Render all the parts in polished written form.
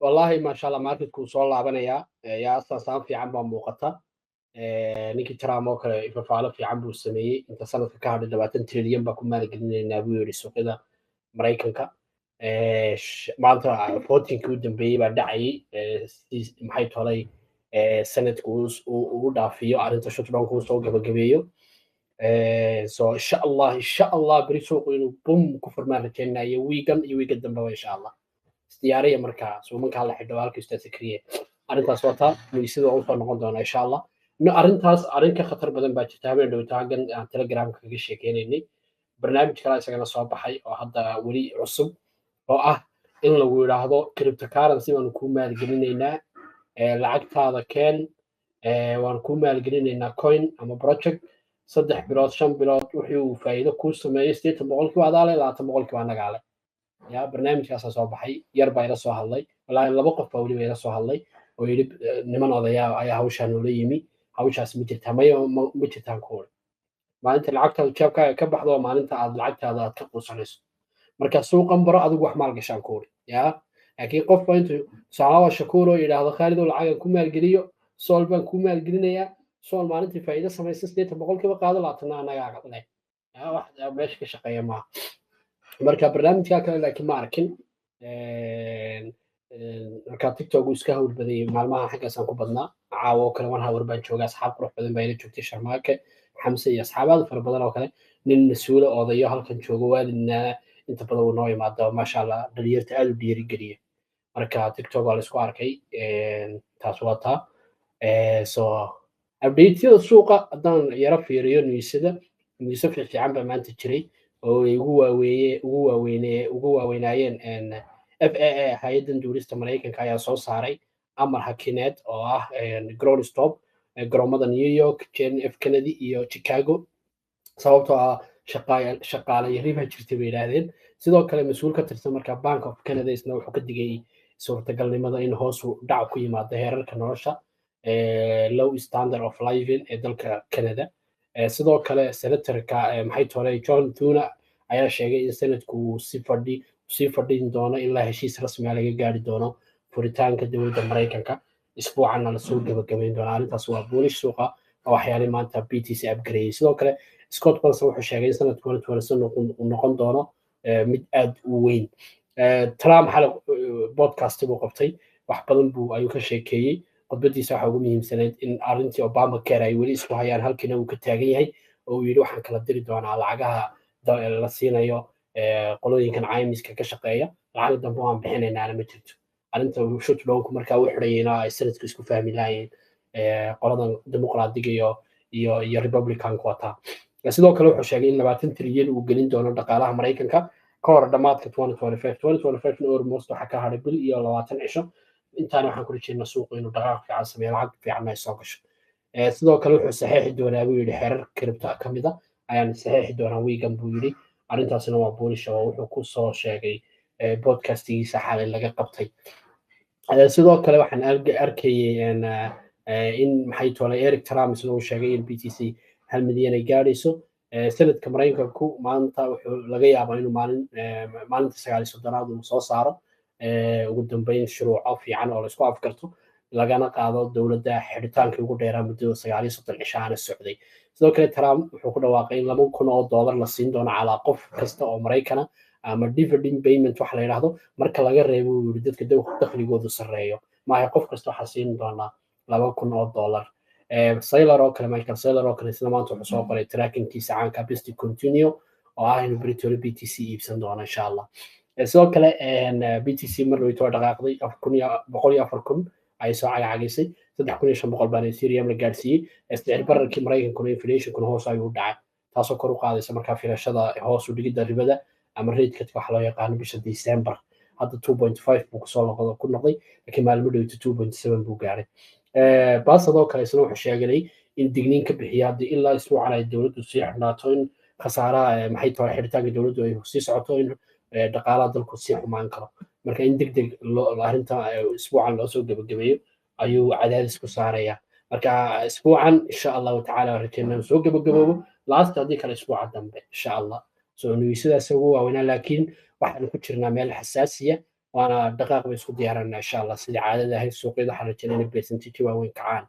Wallahi, maasha Allah, marketku soo laabanayaa. Yaa saasaan fiican baa muuqata. Ninkii Trump oo kale ifafaalo fiican buu sameeyey. Inta sanadka ka hadhay 20 trilyan baa ku maalgelinaynaa buu yidhi suuqyada Maraykanka. Maanta votingkii u dambeeyey baa dhacayay si maxay tolay sanadku uu dhaafiyo arrinta shutdownka, uu soo gabagabeeyo. So insha Allah, insha Allah, beri suuqu inuu bum ku furmaan rajaynayo, wiigan iyo wiigan dambeba, insha Allah. Isdiyaariya markaa suumankaa la xidho halka Ustaad Sakriye arrintaas wataa miisada waa usoo noqon doonaa, insha Allah. No, arrintaas arrin ka khatar badan baa jirta. Habeen dhowto halkan aan Telegramka kaga sheekeynaynay barnaamij kale isagana soo baxay oo hadda weli cusub, oo ah in lagu yidhaahdo cryptocurrency baanu kuu maalgelinaynaa, lacagtaada keen, waanu kuu maalgelinaynaa coin ama project 3 bilood, 5 bilood, wixii uu faa'iido kuu sameeyo 80% adaa leh, 20% annagaa leh. Ya, barnaamijkaasaa soo baxay. Yar baa ila soo hadlay, wallaahi laba qof baa weliba ila soo hadlay oo yidhi niman odayaa ayaa hawshaa noola yimi, hawshaas ma jirtaa? Maya, ma jirtaan ku uri. Maalinta lacagtaadu jeebkaaga ka baxdo waa maalinta aad lacagtaada aad ka quusanayso. Marka suuqan baro, adigu wax maal gashaan ku uri. Ya, laakiin qofba intuu tusaale waa Shakuur oo yidhaahdo, "Khaalidow, lacagan ku maalgeliyo, Sol baan ku maalgelinayaa, Sol maalintii faa'iido samaysa 80% qaado, 20-na annagaa leh," ya wax meesha ka shaqeeya maaha. Marka barnaamijka kale laakiin ma arkin. Marka TikTok uu iska hawl badayay maalmaha, xaggaasaan ku badnaa. Caawo oo kale one hour baan jooga, asxaab qurux badan baa ila joogtay, Sharmaake, Xamse iyo asxaab aad u fara badan oo kale. Nin mas-uula odayo halkan joogo, waalidna inta badan uu noo yimaado, maasha Allah, dhalinyarta aad u dhiirigeliya. Marka TikTok waa la isku arkay. Taas waa taa. So updateyada suuqa haddaan yaro fiiriyo, newsada, newso fiican baa maanta jiray oo ay ugu waaweeye ugu waaweyne ugu waaweynaayeen FAA, hay-addan duulista Maraykanka, ayaa soo saaray amar hakineed oo ah ground stop garoomada New York, John F Kennedy iyo Chicago, sababtoo ah shaqaale yari baa jirtay bay yidhaahdeen. Sidoo kale mas-uul ka tirsan marka Bank of Canada isna wuxuu ka digay suurtagalnimada in hoosu dhac ku yimaado heerarka nolosha, low standard of living ee dalka Canada. Sidoo kale senatorka maxay tolay John Thune ayaa sheegay in senatku uu si fadhi sii fadhin doono ilaa heshiis rasmi ah laga gaari doono furitaanka dowladda Maraykanka, isbuucanna lasoo gabagabayn doona. Arrintaas waa bullish suuqa oo waxyaalii maanta BTC upgareeyey. Sidoo kale Scott Bessent wuxuu sheegay in sanadka uu noqon doono mid aad u weyn. Trump xalay podcast buu qabtay, wax badan buu ayuu ka sheekeeyey. Khudbadiisa waxaa ugu muhiimsanayd in arrintii Obamacare ay weli isku hayaan, halkiina uu ka taagan yahay, oo uu yidhi waxaan kala diri doonaa lacagaha la siinayo qolooyinkan caymiska ka shaqeeya, lacag dambe waan bixinaynaana ma jirto. Arrinta shutdownku markaa u xidhayena ay sanadku isku fahmi laayeen qoladan Dimuqraadiga iyo Republicanku wataa. Sidoo kale wuxuu sheegay in 20 trilyan uu gelin doono dhaqaalaha Maraykanka ka hor dhammaadka 2025. 2025 na almost waxaa ka hadhay bil iyo 20 cisho. Intaana waxaan ku rajeynaa suuqu inuu dhaqaaq fiican sameeyo, lacag fiicanna ay soo gasho. Sidoo kale wuxuu saxeexi doonaa buu yidhi, xeerar crypto ka mid a ayaan saxeexi doonaa wiigan buu yidhi. Arrintaasina waa bullish oo wuxuu ku soo sheegay podcastigiisa xalay laga qabtay. Sidoo kale waxaan arkayay in maxay tolay Eric Trump isna uu sheegay in BTC 1 milyan ay gaadhayso. Sanadka Maraykanku maanta wuxuu laga yaabaa inuu maalinta 39aad uu soo saaro ugu dambeyn shuruuco fiican oo laisku afgarto, lagana qaado dowladda xidhitaankii ugu dheeraa muddada 39 cishaana socday. Sidoo kale Trump wuxuu ku dhawaaqay in $2,000 la siin doono calaa qof kasta oo Maraykana, ama dividend payment waxa la yidhaahdo, marka laga reebo uu yidhi dadka dakhligoodu sarreeyo. Maaha qof kasta waxaa siin doonaa $2,000. Saylor oo kale, Michael Saylor oo kale, isla maanta wuxuu soo qoray trackingkiisa caanka best continue, oo ah inuu britole BTC iibsan doono, insha Allah. Sidoo kale BTC mar dhaweyto waa dhaqaaqday, 104,000 ayay soo cagacagaysay, 3,500 baana Ethereum la gaarsiiyey. Sicir bararkii Maraykankuna, inflationkuna hoos ayuu u dhacay, taasoo kor u qaadaysa markaa filashada hoos u dhigidda ribada ama rate cut waxa loo yaqaano bisha December. Hadda 2.5 buu kusoo noqdo ku noqday, laakiin maalmo dhowto 2.7 buu gaaray. Basadoo kale isna wuxuu sheegay in digniin ka bixiya haddii ilaa isbuucan ay dowladdu sii xidhnaato, in khasaaraha maxay tahay xidhitaanka dowladdu ay sii socoto, in dhaqaalaha dalku sii xumaan karo. Marka in deg deg arrinta isbuucan loo soo gebagabeeyo ayuu cadaadis ku saaraya. Marka isbuucan, insha Allahu tacaala, rajeynaa soo gebagaboobo laasta, haddii kale isbuuca dambe, insha Allah. So newsyadaas ugu waaweynaa, laakiin waxaanu ku jirnaa meel xasaasiya. Waana dhaqaaq bay isku diyaaranaa, insha Allah. Sidii caadada ahayd, suuqyada waxaan rajeynaa inay percentage waaweyn kacaan,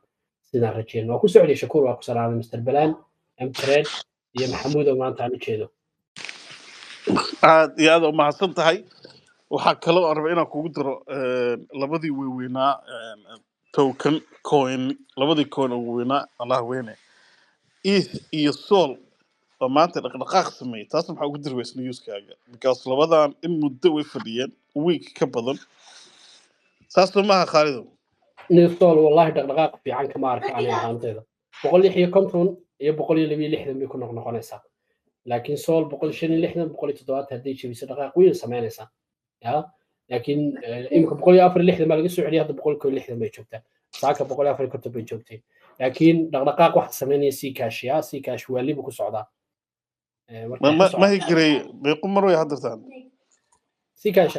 sidaan rajeyno. Waa ku socday Shakuur, waa ku salaamay Mr Balan, Mtrade iyo Maxamuud oo maanta aan u jeedo. Aad iyo aad u mahadsan tahay. Waxaa kaloo aan rabay inaan kugu daro labadii weyweynaa token coin, labadii coin ugu weynaa, Allah weyne, ETH iyo Sol oo maanta dhaqdhaqaaq sameeyey. Taas maxaa ugu diri weysa newskaaga? Because labadan in muddo way fadhiyeen, week ka badan. Saas soo maaha, Khaalidow? Sol wallahi dhaqdhaqaaq fiican kama arka aniga ahaanteyda. 156 iyo 162 bay ku noqnoqonaysaa, laakiin Sol 165, 170 hadday jebiso, dhaqaaq weyn samaynaysaa ya. Laakiin imika 164 baa laga soo celiyay, hadda 161 bay joogtaa, saaka 154 bay joogtay. Laakiin dhaqdhaqaaq waxa samaynaya Zcash ya. Zcash waalibu ku socdaa. Ma higiray? Meequ mar way haddirtaan? Zcash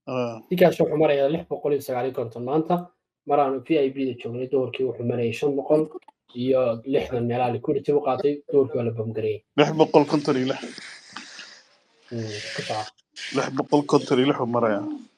ah, Zcash wuxuu marayaa 659 maanta. Mar aanu VIP da joognay duhurkii wuxuu marayay 560 meelaha. Liquidity u qaatay duhurkii, waa la bamgareeyey. 656. 656 uu marayaa.